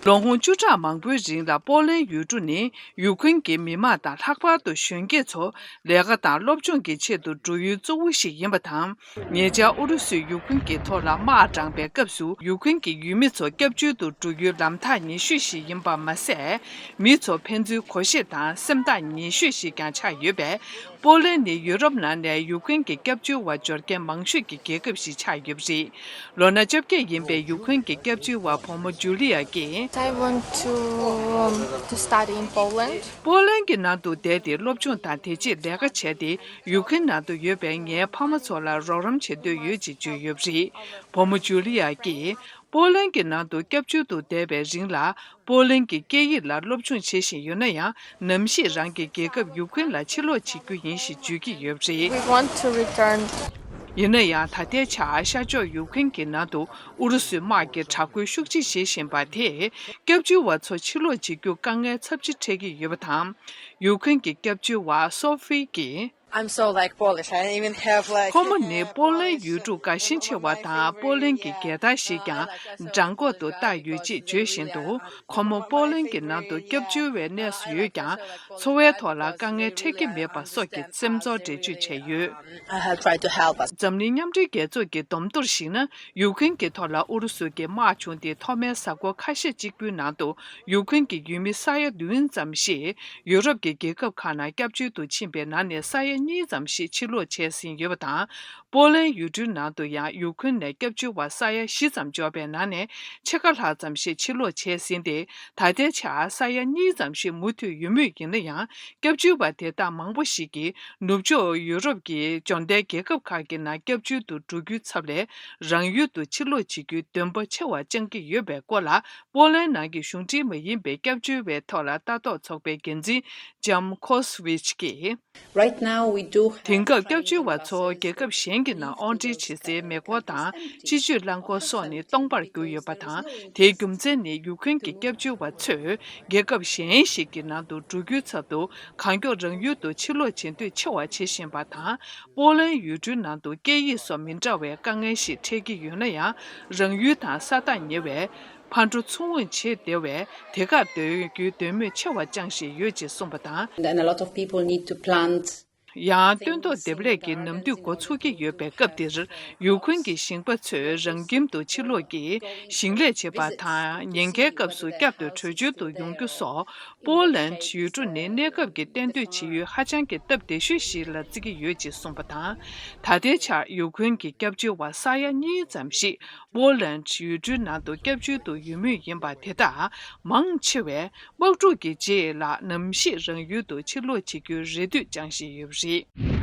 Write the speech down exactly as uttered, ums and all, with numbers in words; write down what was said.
ལོ་ངོ་བཅུ་ཕྲག་མང་པོའི་རིང་ལ་པོ་ལན་ཡུལ་གྲུ་ནི་ཡུ་ཀེ་རེན་གྱི་མི་དམངས་དང་ལྷག་པར་དུ་གཞོན་སྐྱེས་ཚོ་ལས་ཀ་དང་སློབ་སྦྱོང་གི་ཆེད་དུ་འགྲོ་ཡུལ་གཙོ་བོ་ཞིག་ཡིན་པ་དང་། ཉེ་ཆར་ཨུ་རུ་སུས་ཡུ་ཀེ་རེན་གྱི་ཐོག་ལ་དམག་དྲངས་པའི་སྐབས་སུ་ཡུ་ཀེ་རེན་གྱི་ཡུལ་མི་ཚོ་སྐྱབས་བཅོལ་དུ་འགྲོ་ཡུལ་ལམ་ཐག་ཉེ་ཤོས་ཤིག་ཡིན་པ་མ་ཟད། མི་ཚོ་ཕན་ཚུན་གོ་ཤེས་དང་སེམས་ཐག་ཉེ་ཤོས་ཤིག་ཀྱང་ཆགས་ཡོད་པས། པོ་ལན་ནི་ཡུ་རོབ་ནང་ནས་ཡུ་ཀེ་རེན་གྱི་སྐྱབས་བཅོལ་བ་འབྱོར་མཁན་མང་ཤོས་ཀྱི་རྒྱལ་ཁབ་ཞིག་ཆགས་ཡོད་པ་རེད། ལོ་ན་བཅོ་བརྒྱད་ཡིན་པའི་ཡུ་ཀེ་རེན་གྱི་སྐྱབས་བཅོལ་བ་བུ་མོ་ཇུ་ལི་ཡ་གིས། I want to, um, to study in Poland. པོ་ལན་གྱི་ནང་དུ་བསྡད་དེ་སློབ་སྦྱོང་དང་དེ་རྗེས་ལས་ཀ་བྱས་ཏེ། ཡུ་ཀེ་རེན་ནང་དུ་ཡོད་པའི་ངའི་ཕ་མ་ཚོ་ལ་རོགས་རམ་བྱེད་འདོད་ཡོད་ཅེས་བརྗོད་ཡོད་པ་རེད། བུ་མོ་ཇུ་ལི་ཡ་གིས། པོ་ལན་གྱི་ནང་དུ་སྐྱབས་བཅོལ་དུ་བསྡད་པའི་རིང་ལ། པོ་ལན་གྱི་སྐད་ཡིག་ལ་སློབ་སྦྱོང་བྱེད་བཞིན་ཡོད་ན་ཡང་། ནམ་ཞིག་རང་གི་རྒྱལ་ཁབ་ཡུ་ཀེ་རེན་ལ་ཕྱིར་ལོག་བྱེད་རྒྱུ་ཡིན་ཞེས་བརྗོད་ཀྱི་ཡོད་པ་རེད། We want to return. ཡིན་ན་ཡང་། ད་ལྟའི་ཆར་ཤར་ཕྱོགས་ཡུ་ཀེ་རེན་གྱི་ནང་དུ་ཨུ་རུ་སུའི་དམག་གིས་དྲག་རྒོལ་ཤུགས་ཆེ་བྱེད་བཞིན་པ་དེས། སྐྱབས་བཅོལ་བ་ཚོ་ཕྱིར་ལོག་བྱེད་རྒྱུར་དཀའ་ངལ་ཚབས་ཆེ་འཕྲད་ཀྱི་ཡོད་པ་དང་། ཡུ་ཀེ་རེན་གྱི་སྐྱབས་བཅོལ་བ་སོ་ཧྥི་གིས། I'm so like Polish. I even have like ཁོ་མོ་ནི་པོ་ལན་ཡུལ་གྲུ་དགའ་ཞེན་ཆེ་བ་དང་པོ་ལན་གྱི་རྒྱལ་དར་ཞིག་ཀྱང་བྲང་ཁོག་ཏུ་བཏགས་ཡོད་ཅེས་བརྗོད་བཞིན་འདུག་ཁོ་མོ་པོ་ལན་གྱི་ནང་དུ་སྐྱབས་བཅོལ་བའི་གནས་སུ་ཡོད་ཀྱང་། འཚོ་བའི་ཐོག་ལ་དཀའ་ངལ་འཕྲད་ཀྱི་མེད་པ་སོགས་ཀྱི་སེམས་ཚོར་འགྲེལ་བརྗོད་བྱས་ཡོད། I have tried to help us. འཛམ་གླིང་མཉམ་འབྲེལ་རྒྱལ་ཚོགས་ཀྱི་བསྡོམས་ཐོར་གཞིགས་ན། ཡུ་ཀེ་རེན་གྱི་ཐོག་ལ་ཨུ་རུ་སུ་གྱི་དམག་བྱུང་སྟེ་ཐོག་མའི་གཟའ་འཁོར་ཁ་ཤས་གཅིག་པུའི་ནང་དུ་ཡུ་ཀེ་རེན་གྱི་ཡུལ་མི་ས་ཡ་བདུན་ཙམ་ཞིག་ཡུ་རོབ་ཀྱི་རྒྱལ་ཁབ་ཁག་ནང་སྐྱབས་བཅོལ་དུ་ཕྱིན་པའི་ནང་ནས་ས་ཡ་གཉིས་ཙམ་ཞིག་ཕྱིར་ལོག་བྱས་ཟིན་ཡོད་པ་དང་། པོ་ལན་ཡུལ་གྲུའི་ནང་དུ་ཡང་ཡུ་ཀེ་རེན་ནས་སྐྱབས་བཅོལ་བ་ས་ཡ་བཞི་ཙམ་འབྱོར་བའི་ནང་ནས་ཕྱེད་ཀ་ལྷག་ཙམ་ཞིག་ཕྱིར་ལོག་བྱས་ཟིན་ཏེ། ད་ལྟའི་ཆར་ས་ཡ་གཉིས་ཙམ་ཞིག་མུ་མཐུད་ཡོད་མུས་ཡིན་ན་ཡང་། སྐྱབས་བཅོལ་བ་དེ་དག་མང་པོ་ཞིག་གིས་ནུབ་ཕྱོགས་ཡུ་རོབ་ཀྱི་འབྱོར་ལྡན་རྒྱལ་ཁབ་ཁག་གི་ནང་སྐྱབས་བཅོལ་དུ་འགྲོ་རྒྱུའི་ཚབ་ལས། རང་ཡུལ་དུ་ཕྱིར་ལོག་བྱེད་རྒྱུའི་འདུན་པ་ཆེ་བ་བཅངས་ཀྱི་ཡོད་པའི་སྐོར་ལ། པོ་ལན་ནང་གི་གཞུང་འབྲེལ་མ་ཡིན་པའི་སྐྱབས་བཅོལ་བའི་ཐོག་ལ་ལྟ་རྟོག་ཚོགས་པའི་འགན་འཛིན་ཇམ་ཁོ་སི་ཝིཆ་གིས། Right now we do have དེང་སྐབས་སྐྱབས་བཅོལ་བ་ཚོ་རྒྱལ་ཁབ་གཞན་གྱི་ནང་དབོར་འདྲེན་བྱེད་སའི་མེ་འཁོར་དང་སྤྱི་སྤྱོད་རླངས་འཁོར་སོགས་ནི་སྟོང་པར་གྱུར་ཡོད་པ་དང་། དེའི་རྒྱུ་མཚན་ནི་ཡུ་ཀེ་རེན་གྱི་སྐྱབས་བཅོལ་བ་ཚོས་རྒྱལ་ཁབ་གཞན་ཞིག་གི་ནང་དུ་འགྲོ་རྒྱུའི་ཚབ་ཏུ། གང་མགྱོགས་རང་ཡུལ་དུ་ཕྱིར་ལོག་བྱེད་འདོད་ཆེ་བ་བྱེད་བཞིན་པ་དང་། པོ་ལན་ཡུལ་གྲུའི་ནང་དུ་སྐད་ཡིག་སོགས་མི་འདྲ་བའི་དཀའ་ངལ་ཞིག་འཕྲད་ཀྱི་ཡོད་ན་ཡང་། རང་ཡུལ་དང་ས་ཐག་ཉེ་བས། ཕར་འགྲོ་ཚུར་འོང་བྱེད་བདེ་བས། དེ་གར་སྡོད་རྒྱུའི་འདོད་མོས་ཆེ་བ་ཅན་ཞིག་ཡོད་ཅེས་གསུངས་པ་དང་། And a lot of people need to plant ཡང་སྟོན་ཐོག་འདེབས་ལས་ཀྱི་ནམ་དུས་འགོ་ཚུགས་ཀྱི་ཡོད་པའི་སྐབས་འདིར། ཡུ་ཁུན་གྱི་ཞིང་པ་ཚོས་རང་ཁྱིམ་དུ་ཕྱིར་ལོག་གིས་ཞིང་ལས་བྱེད་པ་དང་། ཉེན་ཁའི་སྐབས་སུ་བསྐྱར་དུ་བྲོས་བྱོལ་དུ་ཡོང་རྒྱུ་སོགས། པོ་ལན་ཡུལ་གྲུ་ནི་གནས་སྐབས་ཀྱི་གཏན་སྡོད་བྱེད་ཡུལ་ཧ་ཅང་གི་སྟབས་བདེ་ཤོས་ཤིག་ལ་བརྩི་གི་ཡོད་ཅེས་གསུངས་པ་དང་། ད་ལྟའི་ཆར་ཡུ་ཁུན་གྱི་སྐྱབས་བཅོལ་བ་ས་ཡ་གཉིས་ཙམ་ཞིག་པོ་ལན་ཡུལ་གྲུའི་ནང་དུ་སྐྱབས་བཅོལ་དུ་ཡོད་མུས་ཡིན་པ་དེ་དག་མང་ཆེ་བས། དམག་འཁྲུག་གི་རྗེས་ལ་ནམ་ཞིག་རང་ཡུལ་དུ་ཕྱིར་ལོག་བྱེད་རྒྱུའི་རེ་འདུན་བཅངས་བཞིན་ཡོད་པ་རེད།